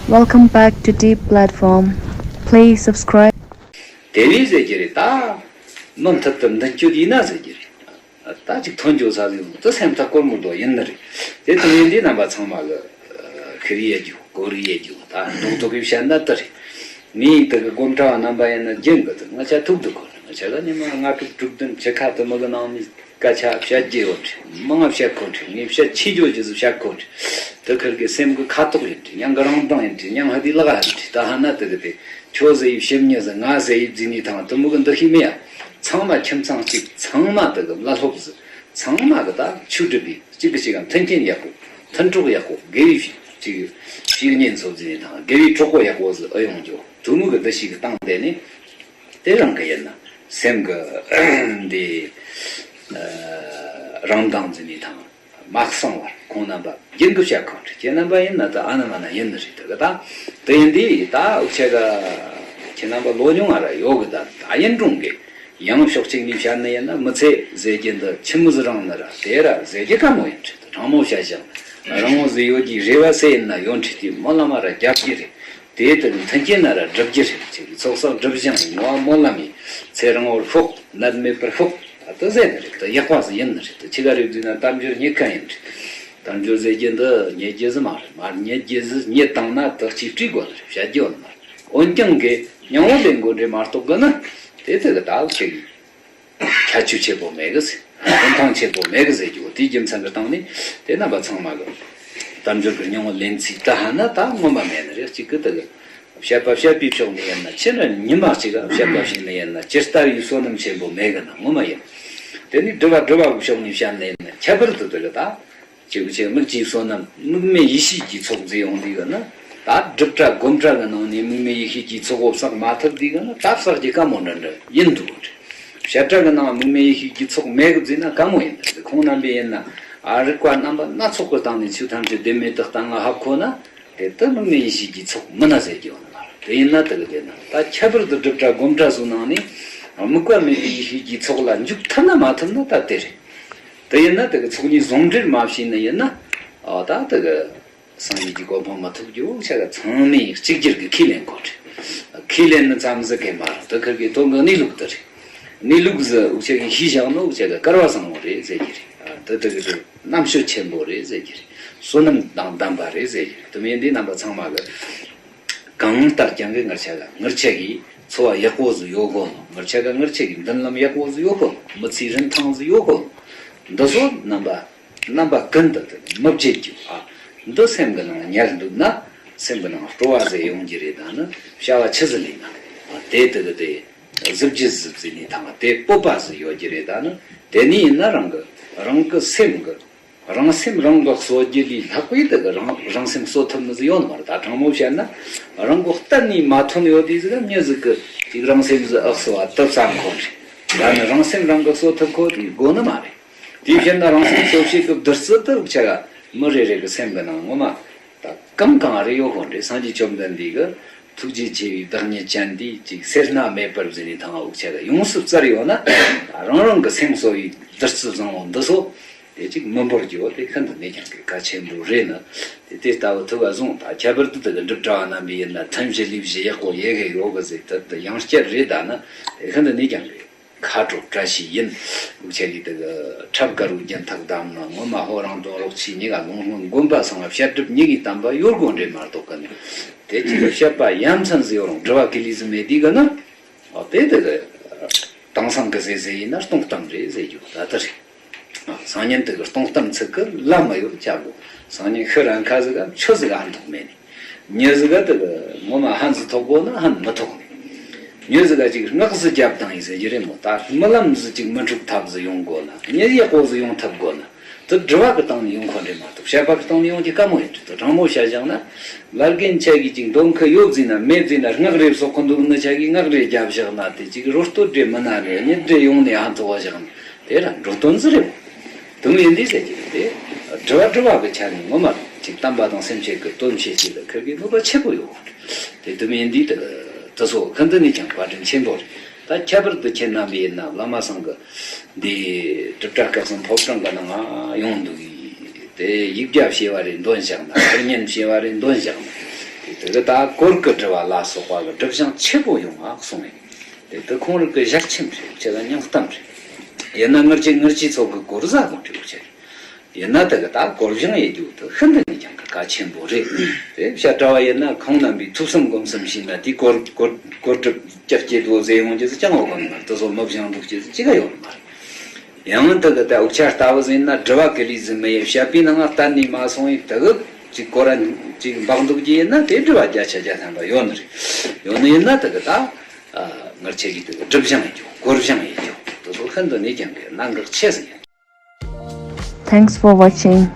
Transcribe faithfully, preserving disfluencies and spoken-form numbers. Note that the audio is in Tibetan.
Welcome back to Deep Platform. Please subscribe. དེ་བས་ཟེར་གྱི་རེད་ད། མུ་མཐུད་དུ་མདུན་སྐྱོད་ཡིན་ན་ཟེར་གྱི་རེད། ད་ཅིག་ཐོན་འགྱོ་ས་ཟིག་ཡོང་དུ་སེམས་ཐག་གོར་མོ་དོ་ཡིན་ནི་རེད། དེ་དུ་ཡིན་དུས་རྣམ་པ་ཚང་མ་གི་ཤི་རི་ཡེ་རྒྱུ་གོ་རི་ཡེ་རྒྱུ་ད་རྡོག་རྡོག་གི་བཤད་ན་དུ་རེད། ངས་དུ་གི་སྒོམ་གྲྭ་བ་རྣམ་པ་ཡིན་ན་རྒྱུན་གི་དུ་ང་ཆ་ཐུག་དུ་གོ་རེད། ང་ཆ་ག་ཉི་མ་ལྔ་དྲུག་དྲུག་བདུན་ཆུ་ཁ་དུ་མི་གི་ནང་ནས་སྐད་ཆ་བཤད་རྒྱུ་ཡོད་རེད། མང་ང་བཤད་གོ་རེད། ངས་བཤད་ཆེ་རྒྱུ་ཇི་ཟིག་བཤད་གོ་རེད། དུ་ཁུར་གི་སེམས་གི་ཁ་དོག་ཡིན་རེད། ཡང་གི་རང་མདངས་ཡིན་རེད། ཡང་ཧ་དི་ལག་ཧ་རེད། ད་ཧ་ན་དུ་གི་དེ། ཁྱོད་ཟེར་ཡི་ཞིབ་ཉི་ཟེར་ང་ཟེར་ཡི་རྫི་ནི་ཐང་དུ་མུ་གི་འདུ་ཤེས་མེད་ཡ། ཚང་མ་ཁྱིམ་ཚང་གཅིག་ཚང་མ་དུ་གི་བླ་སློབ་ཟེར། ཚང་མ་གི་ད་ཆོས་སྒྲུབ་པའི་གཅིག་གི་གཅིག་གམ་མཐུན་རྐྱེན་ཡག་པོ། མཐུན་གྲོགས་ཡག་པོ། དགེ་བའི་གཅིག་གི་གཅིག་གཉེན་ཚོ་རྫི་ནི་ཐང་དགེ་བའི་གྲོགས་པོ་ཡག་པོ་ཟེར་ཨེ་ཡོང་རྒྱུ་དུ་མུ་གི་འདུ་ཤེས་གི་སྟེང་དེ་ནི། དེ་རང་གི་ཡིན་ན་སེམས་གི་འདི་རང་མདངས་རྫི་ནི་ཐང་། མ་གསང་བར་ཁོང་རྣམ་པ་རྒྱུན་དུ་བཤད་ཁོང་ཁྲིད་ཁྱེད་རྣམ་པ་ཡིན་ན་ད་ཨ་ན་མ་ན་ཡིན་ནི་རེད་དུ་གི་ད། དེ་ཡིན་དུས་ད་འུ་ཆ་ག་ཁྱེད་རྣམ་པ་ལོ་ཉུང་ང་ར་ཡོད་གི་ད་ད་ཡིན་རུང་གི་ཡང་ཕྱོགས་གཅིག་ནས་བཤད་ནི་ཡིན་ན་མི་ཚེ་ཟེར་རྒྱུ་འདི་ཆི་མོ་ཟི་རང་ནི་ར་དེ་ར་ཟེར་རྒྱུ་དཀའ་མོ་ཡིན་ཁྲིད་དུ་དྲང་མོ་བཤད་ཞིང་རང་མོ་ཟི་ཡོད་ཀྱི་རེ་བ་སེ་ཡིན་ན་ཡོད་ཁྲིད་དུས་མོ་ལ་མ་ར་རྒྱབ་ཀྱི་རེད། དེའི་དུ་མཐུན་རྐྱེན་ན་ར་སྒྲུབ་རྒྱུ་རེད། ཅེས་ཚོགས་བསགས་སྒྲུབ་ཞིང་ངོ་བ་སྨོན་ལམ་ཡིས་ཚེ་རིང་བོར་ཤོག་ནད་མེད་པར་ཤོག་ད་ཟེར་ནི་རེད། ད་ཡག་པ་ཟིག་ཡིན་ནི་རེད། ད་ཆི་ག་རེད་ཟེར་ན་དལ་འབྱོར་རྙེད་མཁན་ཡིན་རེད། དལ་འབྱོར་ཟེར་རྒྱུ་འདི་རྙེད་རྒྱུ་ཟིག་མ་རེད། མ་རྙེད་རྒྱུ་ཟིག་རྙེད་བཏང་ན་ད་གཅིག་སྤྲད་དགོས་ནི་རེད། བཤད་རྒྱུ་ཡོད་ནི་མ་རེད། འོན་ཀྱང་གི་མྱོང་བ་ལེན་དགོས་རེད་མ་གཏོགས་གི་ནི་དེ་དེ་གི་ད་ཆི་གི་ཁྱད་ཆོས་ཆེ་པོ་མེད་གི་ཟེར། རིན་ཐང་ཆེ་པོ་མེད་གི་ཟེར་རྒྱུ་དེའི་རྒྱུ་མཚན་གི་སྟེང་ནས་དེ་རྣམ་པ་ཚང་མ་གི་དལ་འབྱོར་གི་སྙིང་བོ་ལེན་ཚིག་ད་ཧ་ན་ད་ངོ་མ་མེད་ནི་རེད། གཅིག་གི་དེ་གི་བཤད་པ་བཤད་པའི་ཕྱོགས་ནས་ཡིན་ན་ཕྱི་ན་ཉི་མ་གཅིག་ག་བཤད་པ་བྱས་ནས་ཡིན་ན་ཇི་ལྟ་བའི་བསོད་ནམས་ཆེན་པོ་མེད་གི་ན་ངོ་མ་ཡིན། དེ་ནས་སྒྲུབ་པ་སྒྲུབ་པ་གི་ཕྱོགས་ནས་བཤད་ནས་ཡིན་ན་ཁྱད་པར་དུ་དེ་གི་ད། ཅིག་ཅིག་དམིགས་ཀྱི་བསོད་ནམས་དམིགས་མེད་ཡེ་ཤེས་ཀྱི་ཚོགས་འཛིན་ཡོང་དུས་གི་ནི། ད་སྒྲུབ་གྲྭ་སྒོམ་གྲྭ་གི་ནང་ནས་དམིགས་མེད་ཡེ་ཤེས་ཀྱི་ཚོགས་བསགས་མ་ཐུབ་དུས་གི་ནི་ད་བསགས་ཀྱི་དཀའ་མོ་འདྲ་འདྲ་ཡིན་འདུག་གི་རེད། བཤད་གྲྭ་གི་ནང་དམིགས་མེད་ཡེ་ཤེས་ཀྱི་ཚོགས་མེད་གི་བཟླས་ན་དཀའ་མོ་ཡིན་འདུག་ཁོང་རྣམ་པས་ཡིན་ན་ཨ་རིག་པ་རྣམ་པ་སྣ་ཚོགས་ཀྱི་སྟེང་ནས་ཆོས་ཐམས་ཅད་བདེན་མེད་དུ་གཏན་ལ་ཕབ་ཁོ་ན། དེ་ལྟར་དམིགས་མེད་ཡེ་ཤེས་ཀྱི་ཚོགས་མིན་ན་ཟེར་གྱི་ཡོད་ནི་མ་རེད། དེ་ཡིན་ན་དེ་གི་དེ་ན་ད་ཁྱད་པར་དུ་སྒྲུབ་གྲྭ་སྒོམ་གྲྭ་སོགས་ནང་ནས་དམིགས་པ་མེད་པའི་ཡེ་ཤེས་ཀྱི་ཚོགས་ལ་འཇུག་ཐུབ་ན་མ་ཐུབ་ན་ད་དེ་རེད། དེ་ཡིན་ན་དེ་གི་ཚོགས་གཉིས་ཟུང་འབྲེལ་མ་བྱས་ནི་ཡིན་ན། ཨ་ད་དེ་གི་སངས་རྒྱས་ཀྱི་གོ་འཕང་མ་ཐོབ་རྒྱུ་ཆ་ག་ཚང་མས་གཅིག་གྱུར་གྱི་ཁས་ལེན་དགོས་རེད། ཁས་ལེན་ནི་ཙམ་ཟིག་གི་མ་རེད། དེ་ཁུར་གི་དོན་གི་གནས་ལུགས་དེ་རེད། གནས་ལུགས་ཟིག་འུ་ཆ་གི་ཤེས་བཞག་ནོ་འུ་ཆ་གི་སྐལ་བ་བཟང་བོ་རེད་ཟེར་གྱི་རེད། ཨ་དེ་དེ་གི་དེ་རྣམ་དཔྱོད་ཆེན་པོ་རེད་ཟེར་གྱི་རེད། བསོད་ནམས་དང་ལྡན་པ་རེད་ཟེར་གྱི་རེད། དེ་མིན་འདི་རྣམ་པ་ཚང་མ་གི་གང་ལྟར་ཀྱང་གི་ངར་ཆ་ག་ངར་ཆ་གི་འཚོ་བ་ཡག་པོ་ཟིག་ཡོད་དགོས་ནོ། ངར་ཆ་ག་ངར་ཆ་གི་མདུན་ལམ་ཡག་པོ་ཟིག་ཡོད་དགོས་ནོ། མི་ཚེའི་རིན་ཐང་ཟིག་ཡོད་དགོས་ནོ། འདི་ཚོ་རྣམ་པ་རྣམ་པ་ཀུན་ཏུ་དེ་མི་བརྗེད་རྒྱུ། ཨ་འདི་སེམས་གི་ནང་ཉར་འདུག་ན་སེམས་གི་ནང་སྤྲོ་བ་ཟིག་ཡོང་རྒྱུ་རེད། ད་ནི་བྱ་བ་ཆི་ཟིག་ལས་ན་ཨ་དེ་དེ་གི་དེ་གཟི་བརྗིད་ཟིག་བརྩིས་ནས་ཐང་དེ་སྤོབས་པ་ཟིག་ཡོད་རྒྱུ་རེད། ད་ནི་དེ་ནས་ཡིན་ན་རང་གི་རང་གི་སེམས་གི་རང་སེམས་རང་གིས་གསོ་རྒྱུ་ལས་ལྷག་པའི་དེ་གི་རང་རང་སེམས་གསོ་ཐུབ་ནི་ཟིག་ཡོད་ནི་མ་རེད། ད་དྲང་མོ་བཤད་ན་རང་གི་གཏན་ནས་མ་ཐོན་ཡོད་དུས་ཟིག་མྱི་ཟིག་གི་ཅིག་རང་སེམས་ཟིག་ཨག་གསོ་བ་དུ་བསམ་ཁོ་རེད། ད་ནི་རང་སེམས་རང་གིས་གསོ་ཐུབ་ཁོ་དེ་དགོས་ནི་མ་རེད། དེའི་ཕྱིར་ན་རང་སེམས་གསོ་བྱེད་ཀྱི་བདུད་རྩི་དེ་རུ་ཆ་ག་མི་རེ་རེ་གི་སེམས་གི་ནང་ངོ་མ་ད་གང་གང་རེ་ཡོད་ཁོ་རེད། སངས་རྒྱས་བཅོམ་ལྡན་འདས་ཀྱི་ཐུགས་རྗེ་ཆེ་བའི་བདག་ཉིད་ཅན་འདིས་ཅིག་སེར་སྣ་མེད་པར་བཟོས་ནས་ཐང་འུ་ཆ་ག་ཡོངས་སུ་བཙལ་ཡོད་ན་རང་རང་གི་སེམས་གསོ་བའི་བདུད་རྩི་བཟང་བོ་འདི་ཚོ་དེ་ཅིག་མི་འབོར་རྒྱུ་བོ་དེ་ཤིན་ཏུ་ནས་ཀྱང་གལ་ཆེན་པོ་རེད་ནི། དེ་དེ་ལྟ་བུ་ཐུགས་ལ་བཟུང་། ད་ཁྱད་པར་དུ་དེ་གི་སྒྲུབ་གྲྭ་བ་རྣམ་པས་ཡིན་ན་ཐུན་བཞི་ལས་བཞི་ཡག་པོ་ཡེ་གི་ཡོད་གི་ཟེར་དེ་དེ་ཡང་བསྐྱར་རེད། ད་ནི་དེ་ཤིན་ཏུ་ནས་ཀྱང་རེད། ཁ་དྲོ་བཀྲ་ཤིས་ཡིན། འུ་ཆ་གི་དེ་གི་ཁྲབ་དཀར་བོའི་རྒྱན་ཐག་བསྡམས་ན་ངོ་མ་ཧོ་རང་དོན་རོགས་ཆི་གཉིས་ཀ་ལུང་ལྷུན་དགོན་པ་སོང་བ་བཤད་སྒྲུབ་གཉིས་ཀའི་བསྟན་པ་ཡོད་དགོས་འདྲེ་མ་གཏོགས་གི་ནི། དེ་ཅིག་བཤད་པ་ཡ་མཚན་ཟིག་ཡོད་རུང་འབྲི་བ་ཀི་ལི་ཟིག་མེད་དུས་གི་ནི། ཨོ་དེ་དེ་གི་དེང་སང་གི་ཟེ་ཟེ་ཡིན་ན་སྟོང་གཏམ་རེད་ཟེར་རྒྱུ་ད་ལྟ་རེད། སང་ཉིན་དེ་གི་སྟོང་གཏམ་ཚིག་གི་ལ་མ་ཡོད་ཅག་གོ། སང་ཉིན་ཤི་རན་ཁ་ཟིག་ག་ཆུ་ཟིག་ག་ཐོག་མེད་ནི། མྱི་ཟིག་ག་དེ་གི་ངོ་མ་ཧན་ཟིག་ཐོག་གོ་ན་ཧན་མི་ཐོག་ནི། མྱི་ཟིག་ག་ཅིག་སྔགས་ཟིག་རྒྱབ་དང་ཡིན་ཟེར་གྱི་རེད་མོ། ད་རྨི་ལམ་ཟིག་ཅིག་མི་འཁྲུག་ཐབས་ཟིག་ཡོང་དགོ་ན་མྱི་ཡག་པོ་ཟིག་ཡོང་ཐབས་དགོ་ན་དེ་འབྲི་བ་གི་སྟེང་ནས་ཡོང་ཁོ་འདྲེ་མ་གཏོགས་བཤད་པ་གི་སྟེང་ནས་ཡོང་རྒྱུ་དཀའ་མོ་ཡིན་འདྲེ། དེ་དྲང་མོ་བཤད་བཞག་ན་བླ་རྒན་ཆ་གི་ཅིག་འདོན་ཁི་ཡོད་ཟིན་ན་མེད་ཟིན་ན་སྔགས་རེ་བསོག་གི་འདུག་ནི་ཆ་གི་སྔགས་རེ་རྒྱབ་བཞག་ན་དེ་ཅིག་རོ་སྟོད་འདྲེ་མི་ན་ནི་མྱི་འདྲེ་ཡོང་ནས་ཧན་ཐོག་བཞག་ན། དེ་ལ་འགྲོ་དོན་ཟིག་རེད། དུང་ཡིན་དུས་ཟེར་གྱི་རེད་དེ། སྒྲུབ་པ་སྒྲུབ་པ་གི་ཆ་ནས་ངོ་མ་ཅིག་བསྟན་པ་དང་སེམས་ཅན་གྱི་དོན་བྱེད་ཅིག་ལ་ཁིར་གི་གནོད་པ་ཆེ་པོ་ཡོད་གོ། དེ་དུང་ཡིན་དུས་དེ་དེ་ཚོ་ཁིར་འདི་ནས་ཀྱང་བཀའ་དྲིན་ཆེན་པོ་རེད། ད་ཁྱད་པར་དུ་ཁྱེད་རྣམ་པས་ཡིན་ན་བླ་མ་སང་གི་འདི་སྒྲུབ་གྲྭ་སྐལ་བཟང་ཕོ་བྲང་གི་ནང་ང་ཡོང་འདུག་གི། དེ་ཡིག་བརྒྱ་བྱེ་བ་རེ་འདོན་བཞག་ན་ཁིར་ཉན་བྱེ་བ་རེ་འདོན་བཞག་ན། དེ་གི་ད་གོར་གི་དྲི་བ་ལ་སོགས་པ་གི་སྒྲུབ་བྱང་ཆེ་པོ་ཡོང་བ་གསུངས་ཡིན། དེ་དུ་ཁོང་རང་གི་ཞལ་ཆེམས་རེད། ཁྱེད་ལ་སྙིང་གཏམ་རེད། ཡིན་ན་ངར་ཆེ་ངར་ཆེ་ཚོ་གི་གོར་ཟ་གོ་འདྲི་བོ་ཆེ་རེད། ཡིན་ན་དེ་གི་ད་གོར་བྱང་ཡེ་རྒྱུ་དེ་ཤིན་ཏུ་ནས་ཀྱང་གི་གལ་ཆེན་པོ་རེད། དེ་བཤད་གྲྭ་བ་ཡིན་ན་ཁོང་རྣམ་པའི་ཐུགས་བསམ་སྒོམ་གསུམ་བྱས་ན་དེ་གོར་གོར་གོར་སྒྲུབ་སྐྱབས་ཀྱི་དོ་ཟེར་ཡོང་རྒྱུ་ཟིག་ཅང་ཡོད་གི་མ་རེད། དེ་ཚོ་མི་བྱང་འདུག་རྒྱུ་ཟིག་ཅི་ག་ཡོད་མ་རེད། ཡང་དེ་གི་ད་འུ་ཅག་ལྟ་བུ་ཟིག་ཡིན་ན་དྲི་བ་གི་ལས་ཟིག་མི་ཡེ་བཤད་པའི་ནང་ང་གཏན་ནས་མ་སོང་ཡིན། དེ་གི་ཅིག་གོ་ར་ཅིག་འབག་འདུག་རྒྱུ་ཡིན་ན་དེ་དྲི་བ་བརྒྱ་ཆ་བརྒྱ་ཐམ་པ་ཡོད་ནི་རེད། ཡོད་ནི་ཡིན་ན་དེ་གི་ད་ཨ་ངར་ཆེ་གི་དེ་གི་སྒྲུབ་བྱང་ཡེ་རྒྱུ་གོར་བྱང་ཡེ་རྒྱུ་དེ་ཚོ་ཤིན་ཏུ་ནས་ཀྱང་གི་གནད་འགག་ཆེ་ཟིག་ཡིན། Thanks for watching.